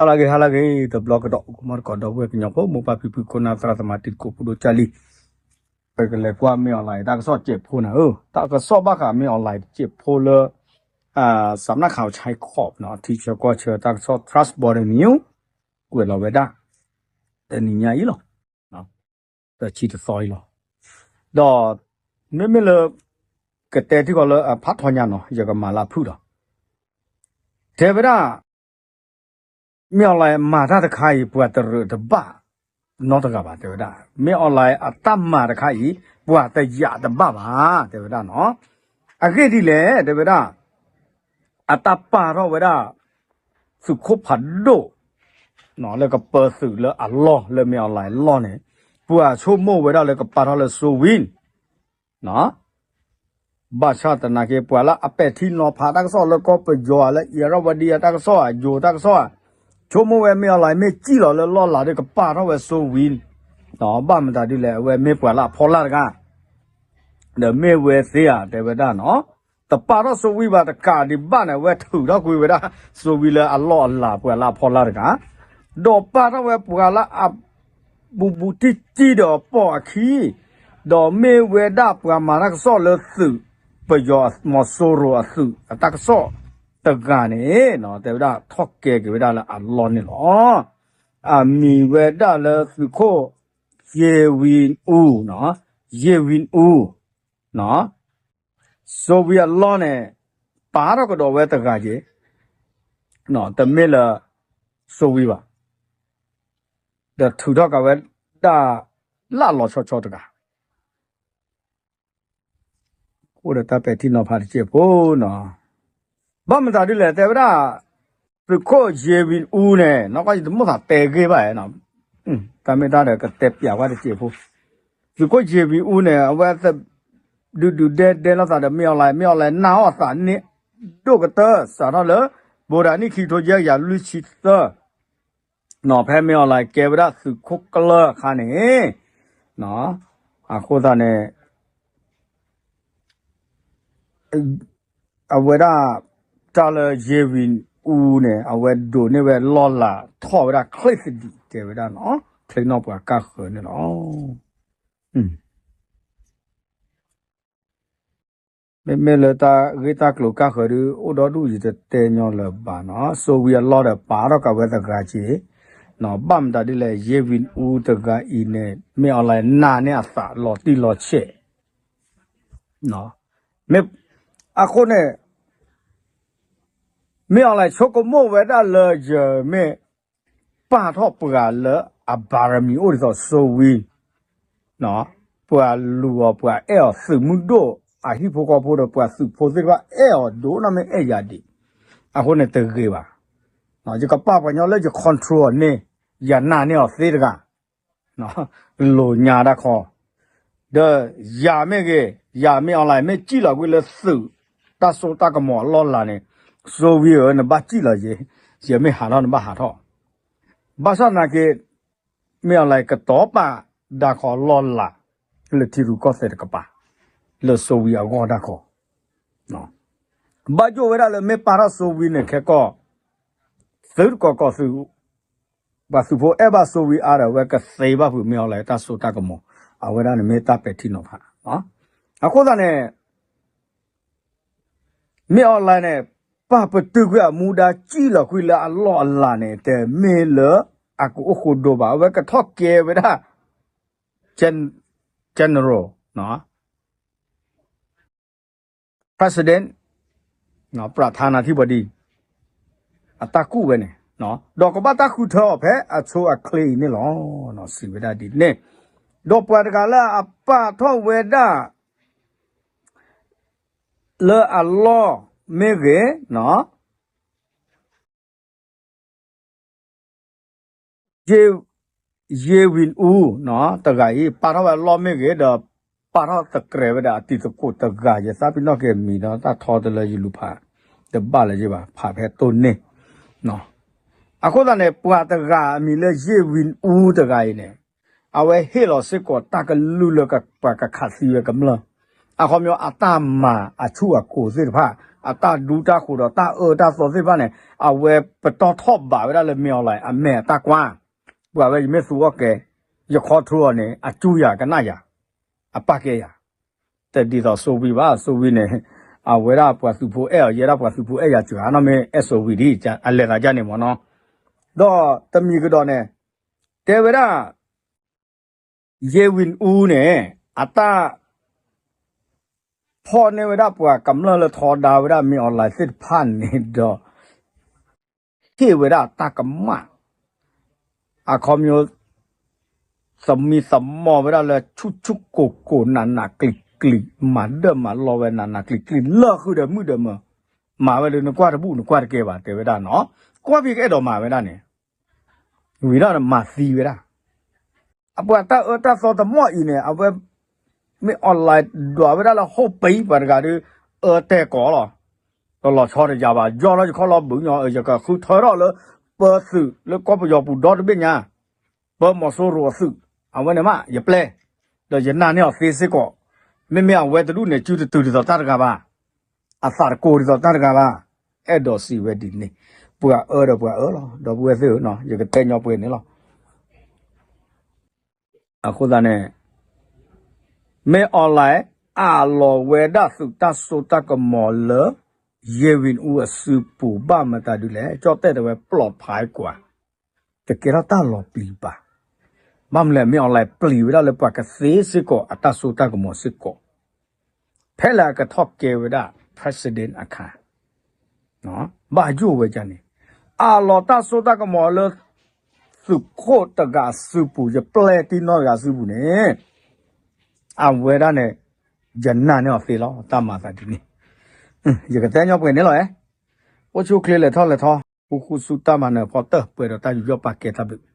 ဟါလၢအဂ့ၤ ဟါလၢအဂ့ၤ တဘျီကဒီး အိၣ်ကမီၣ်တကိး ဒီပုၢ်ဝဲၢ်ကညီဖိ မိၢ်ပၢ်ဖံဖု ခိၣ်နၢ်သရၣ်သမါ တံၤသကိး ဖိဒိၣ်ကၢ်လံ, ပကလဲၤကွၢ်မ့ၢ်အီၣ်လဲၣ် တၢ်ကစီၣ်တစဲးဖိန့ၣ်ဧၢ, တၢ်ကစီၣ်ဘၣ်ဃးမ့ၢ်အီၣ်လဲၣ်တစဲးဖိလၢ စးနၢ်ခးအီၤဆဲးခီး ထံဆၢကီၢ်ဆၢ တၢ်ကစီၣ် Trust Border News ကွဲးလီၤဝဲဒၣ် တနံၤညါအံၤလီၤ. တဆံတသီအံၤလီၤ. ဒီး မ့မ့ၢ်လၢ ကတဲထံကီၢ်လၢအဖးထီညါနီၤ ယကမၤလၢဖုၣ်လီၤ. တဲဝဲဒၣ် မ့ၢ်အီၣ်လဲၣ်မၤတၢ်တခါအံၤ ပှၤတရၢးတဘၣ်နီတဂၤဘၣ် တဲဝဲဒၣ်. မ့ၢ်အီၣ်လဲၣ်အတၢ်မၤတခါအံၤ ပှၤတယာ်တဘၣ်ဘၣ် တဲဝဲဒၣ်နီၤ. အဂ့ၢ်ဒ်လဲၣ် တဲဝဲဒၣ် အတၢ်ပာ်ထီၣ်ဝဲဒၣ် သုးခိၣ်ဖးဒိၣ် လၢကပၢသုးလၢအလီၢ် လၢမ့ၢ်အီၣ်လဲၣ်အလီၢ်န့ၣ် ပှၤဆိကမိၣ်ဝဲဒၣ်လၢကပာ်ထီၣ်လၢစိဝံ ဘၣ်ဆၣ်သနာ်က့ ပှၤလၢအပဲာ်ထံနီၤဖးတၢ်ကစီၣ်လၢကီၢ်ပယီၤဧါ လၢအံၣ်ရၣ်ဝဒံဧါ တၢ်ကစီၣ်ဧါ ယိၤတၢ်ကစီၣ်ဧါ ဆိကမိၣ်ဝဲမ့ၢ်အီၣ်လဲၣ် မ့ၢ်စံၣ်လီၤလၢလီၢ်လၤဒီးကပာ်ထီၣ်ဝဲစိဝံ ဘၣ်မတၤဒ်လဲၣ် အဝဲမ့ၢ်ပှၤလၢအဖီလာ်တဂၤ ဒီးမ့ၢ်ဝဲသ့ဧါ တဲဝဲဒၣ်နီၤ. တပာ်ထီၣ်စိဝံဘၣ်တကးဒံးဘၣ်န့ၣ် အဝဲထုးထီၣ်ကွံာ်ဝဲဒၣ် စိဝံလၢအလီၢ်အလၤ ပှၤလၢအဖီလာ်တဂၤ ဒီးပာ်ထီၣ်ဝဲပှၤလၢအ ဘူးဘူးတံၢ်တံၢ်ဒီးအပိာ်အခံ, ဒီးမ့ၢ်ဝဲဒၣ်ပှၤမၤတၢ်ကစီၣ်လၢသုး ပယီၤမီၤစိရိၤအသုးအတၢ်ကစီၣ်တဂၤန့ၣ် တဲဝဲဒၣ် ထီၣ်ကဲက့ၤဝဲဒၣ်လၢအလီၢ်န့ၣ်လီၤ. အမံၤဝဲဒၣ်လၢသုးခိၣ် ယ့ၢ်ဝံအူ, ယ့ၢ်ဝံအူ, စိဝံအလီၢ်န့ၣ် ပာ်ထီၣ်ကဒီးဝဲတဂၤက့ၤ, တမ့ၢ်လၢ စိဝံဘၣ် ဒီးထုးထီၣ်ကးဝဲဒၣ် လၢအလီၤဆီဆီတဂၤ အိၣ်ဒီးတၢ်ပဲာ်ထံနီၤဖးတစဲးဖိနီၤ. ဘၣ်မတၤဒ်လဲၣ် တဲဝဲဒၣ် သုးခိၣ်ယ့ၢ်ဝံအူန့ၣ် နီၢ်ကီၢ်ယတမိၣ်သးတဲဂ့ၢ်ဘၣ်, တၢ်မ့ၢ်တၢ်ဒီးကတဲပျးဝဲတစဲးဖိ, သုးခိၣ်ယ့ၢ်ဝံအူန့ၣ် အဝဲ ဒုးဒုးဒဲဒဲလိာ်သးဒီးမ့ၢ်အီၣ်လဲၣ်, မ့ၢ်အီၣ်လဲၣ်နာ်အီၣ်သးန့ၣ် ဒိၣ်ကတၢၢ် စးထီၣ်လၢ ဘိးဒၣ်နံၣ်ခံကထိယဲၢ်ကယၤလွံၢ်ဆံသၢ ဖဲမ့ၢ်အီၣ်လဲၣ်ကဲဝဲဒၣ်သုးခိၣ်ကျၢၢ်အခါန့ၣ်, အဃိသတးန့ၣ် အဝဲဒၣ် တၢ်လၢယ့ၢ်ဝံအူန့ၣ် အဝဲဒိးန့ၢ်ဝဲလီၢ်လၤထီၣ်ဝဲဒၣ်ချ့သဒံး တဲဝဲဒၣ်နီၤ, ချ့နီၢ်ပှၤကါဃၢၤန့ၣ်လီၤ. မ့မ့ၢ်လၢတၢ်ဂ့ၢ်တၢ်ကျိၤကါဃၢၤဒုး အိၣ်ဒီဒူၣ်ယတတဲညီလၢၤဘၣ်နီၤ, စိဝံအလီၢ်ဒီးပာ်ထီၣ်ကးဝဲတဂၤက့ၤ, ဘၣ်မတၤဒ်လဲၣ် ယ့ၢ်ဝံအူတဂၤအံၤန့ၣ် မ့ၢ်အီၣ်လဲၣ်နာ်န့ၢ်အသးလီၤတံၢ်လီၤဆဲး မ့ၢ် အဃိန့ၣ် မ့ၢ်အီၣ်လဲၣ်ဆိကမိၣ်ဝဲဒၣ်လၢယမ့ၢ်ပာ်ထီၣ်ပှၤလၢအဘၣ်ရမံၤအိၣ်ဒ်သိးစိဝံ ပှၤလူၤအီၤ ပှၤအဲၣ်အီၤ သုးမုၢ်ဒိၣ်အဟံၣ်ဖိဃီဖိဒီး ပှၤသုးဖိသ့ၣ်တဖၣ်အဲၣ်အီၤဒိၣ်နီၢ်မ့ၢ်အဲၣ်ယၤဒံး, အဃိန့ၣ်တဂ့ၤဘၣ်. ယကပာ်ပှၤကညီလၢယ control အီၤန့ၣ် ယနာ်န့ၢ်အီၤသ့တဂၤ လိၤညါတၢ်ခီ, ဒီးယၤမ့ၢ်ဂ့ၤ, ယၤမ့ၢ်အီၣ်လဲၣ် မ့ၢ်စံၣ်လီၤကွံာ်လၢသုး တၢ်စိတၢ်ကမီၤအလီၢ်လၤန့ၣ်, စိဝံဧၢ နဘၣ်စံၣ်လီၤယဲ, ယမ့ၢ်ဟးထီၣ် နဘၣ်ဟးထီၣ်, ဘၣ်ဆၣ်သနာ်က့ မ့ၢ်အီၣ်လဲၣ်ကတီၤပာ်ဒၣ်ခီလီၢ်လၤ လၢထံရူၢ်ကီၢ်သဲးတကပၤ လၢစိဝံအဂီၢ်ဒၣ်ခီ ဘၣ်ယိၣ်ဝဲဒၣ်လၢမ့ၢ်ပာ်ထီၣ်စိဝံန့ၣ်ခဲကီၢ် သုးတကီၢ်ကီၢ်သုး ပှၤသုးဖိအဲၣ်ဘၣ်စိဝံအါဒီး အဝဲကသ့ဘၣ်ဖုးမ့ၢ်အီၣ်လဲၣ်တၢ်စိတၢ်ကမီၤ အဝဲဒၣ်န့ၣ်မ့ၢ်တၢ်ပဲာ်ထံနီၤဖး. အဃိသတးန့ၣ် မ့ၢ်အီၣ်လဲၣ်န့ၣ် ပာ်ပတုာ်ကွံာ်အမူဒါစံၣ်လီၤကွံာ်လၢအလီၢ်အလၤန့ၣ် တမ့ၢ်လၢအကအိၣ်ဃိဒိဘၣ် အဝဲကထီၣ်ကဲဝဲဒၣ် general president ပြဌာနာธิบดี အတၢ်ကူၣ်ဝဲန့ၣ် ဒီးကဘၣ်တၢ်ဃုထၢအီၤဖဲအဆိအချ့အံၤန့ၣ်လီၤ. စံးဝဲဒၣ်ဒ်န့ၣ် ဒီးပှၤတဂၤလၢအပာ်ထီၣ်ဝဲဒၣ် လၢအလီၢ်မ့ၢ်ဂ့ၤ ယ့ၢ်ဝံၤအူ တဂၤအံၤ ပာ်ထီၣ်ဝဲအလီၢ်မ့ၢ်ဂ့ၤ ဒီးပာ်ထီၣ်သကြဲးဝဲဒၣ်အတံၤသကိးတဂၤ ယသးပ့ၤနီၣ်က့ၤမံၤဒီးတၢ်ထီတလၢယလူၤဖး တဘၣ်လၢၤယဘၣ် ဖးဖဲတိၢ်န့ၢ် အဃိသတးန့ၣ် ပှၤတဂၤအမံၤလၢယ့ၢ်ဝံၤအူတဂၤအံၤန့ၣ် အဝဲဟ့ၣ်လီၤစ့ၢ်ကီးတၢ်ကလုၢ်လၢပှၤကခးသံဝဲကမျၢၢ် အခီပညီအတၢ်မၤအဆူၣ်အကိၤသ့ၣ်တဖၣ် အတၢ်ဒူတၢ်ဃိၤဒီးတၢ်အၢတၢ်သီသ့ၣ်တဖၣ်န့ၣ် အဝဲပတီၢ်ထီၣ်ဘးဝဲဒၣ်လၢ မင်းအောင်လှိုင် အမဲာ်အတၢ်ကွၢ်, ပှၤဝဲယမ့ၢ်သူအီၣ်ကဲ, ယခီထူအီၤန့ၣ် အကၠူယၤကနၣ်ယၤ, အပာ်ကဲယၤ, တဒ်သိးစိဝံဘၣ်, စိဝံန့ၣ် အဝဲဒၣ်ပှၤသုးဖိအဲၣ်အီၤ ယဲဒၣ်ပှၤသုးဖိအဲၣ်ယၤစှၤနီတမ့ၢ် အဲၣ်စိဝံဒ် အလဲၤသးဒ်န့ၣ်မ့ၢ်နီၤ, ဒီးတမံၤကဒီးန့ၣ် တဲဝဲဒၣ် ယဲဝံအူန့ၣ် အတၢ် ဖီၣ်န့ၢ်ဝဲဒၣ်ပှၤကမျၢၢ်လၢထီဒါဝဲဒၣ် မင်းအောင်လှိုင် သ့ၣ်တဖၣ်န့ၣ်ဒီး ဟ့ၣ်ဝဲဒၣ်တၢ်ကမၣ်, အခီပညီ သမံသမိးဝဲဒၣ်လၢဆူၣ်ဆူၣ်ကိၢ်ကိၢ်နးနးကျံၤကျံၤ မၤဒၢၣ်မၤလီဝဲနးနးကျံၤကျံၤ လၢာ်ဃုာ်ဒီးမုၣ်ဒီးမၢၤ, မၤဝဲဒီးနကွၢ်တဘူၣ်နကွၢ်တကဲဘၣ် တဲဝဲဒၣ်နီၤ, ကွၢ်ဖဲကအဲၣ်ဒိးမၤဝဲဒၣ်န့ၣ် ဝံၤဒီးမၤသံဝဲဒၣ် အပှၤတၢ်အၢတၢ်သီတမီၢ်အံၤန့ၣ် အဝဲ မင်းအောင်လှိုင် ဒွးဝဲဒၣ်လၢ ဟိၣ်ပံၤ ပှၤတဂၤဒီး အၢတဲာ်ကိးလီၤ, တလီၤဆီတယၤဘၣ် ယီၢ်လီၤယခီၣ်လီၤဘုးညီ ယကဃုထၢထီၣ်လၢ ပၢသုးလၢကီၢ်ပယီၤပူၤဒီတဘ့ၣ်ညါ, ပၢမီၤစိရိၤအသုး, အဝဲန့ၣ်မး ယပျဲ, ဒီးယနာ်န့ၢ်အီၤသ့စ့ၢ်ကီး, မ့မ့ၢ်အဝဲတဒူၣ်န့ၣ် စုတတုၤဒ်သိးတၢ်တဂၤဘၣ် အသးတကိးဒ်သိးတၢ်တဂၤဘၣ်, အဲၣ်ဒိးစံးဝဲဒ်န့ၣ်, ပှၤအၢဒီးပှၤအၢလီၤ ဒီပုၢ်ဝဲၢ်သ့ၣ်ဧၢ, ယကတဲညီပှဲၤန့ၣ်လီၤ. အဃိသတးန့ၣ် မင်းအောင်လှိုင် အးလီၤဝဲဒၣ်သုးတၢ်စိတၢ်ကမီၤလၢ ယဲၢ်ဝံအူအစုပူၤ ဘၣ်မတၤဒ်လဲၣ်, ကၠီၣ်တဲၣ်တဲဝဲ ပျီဖးကွၢ်, တကဲထီၣ်တၢ်လီၤပျံၤဘၣ်. ဘၣ်မနုၤလဲၣ် မင်းအောင်လှိုင် ပျံၤဝဲဒၣ်လၢပှၤကသ့စ့ၢ်ကီး အတၢ်စိတၢ်ကမီၤစ့ၢ်ကီး, ဖဲလၢအကထီၣ်ကဲဝဲဒၣ် president အခါ ဘၣ်ယိၣ်ဝဲဒ်န့ၣ်, အးလီၤတၢ်စိတၢ်ကမီၤလၢ သုးခိၣ်တဂၤအစုပူၤ ယပျဲၢ်တံၢ်နီၢ်တဂၤအစုပူၤန့ၣ်, အဝဲဒၣ်န့ၣ် ယနာ်န့ၢ်အီၤသ့လီၤ တၢ်မၤသးဒ်န့ၣ်, ယကတဲညီပှဲၤန့ၣ်လီၤ. အိၣ်ဆူၣ်အိၣ်ချ့လဲၤထီၣ်လဲၤထီ, ဃူဃူဆူတၢ်မၤနၢၤဖီတၢၢ် ပှဲၤဒီးတၢ်ယူးယီၣ်ပာ်ကဲတၢ်ဘျုး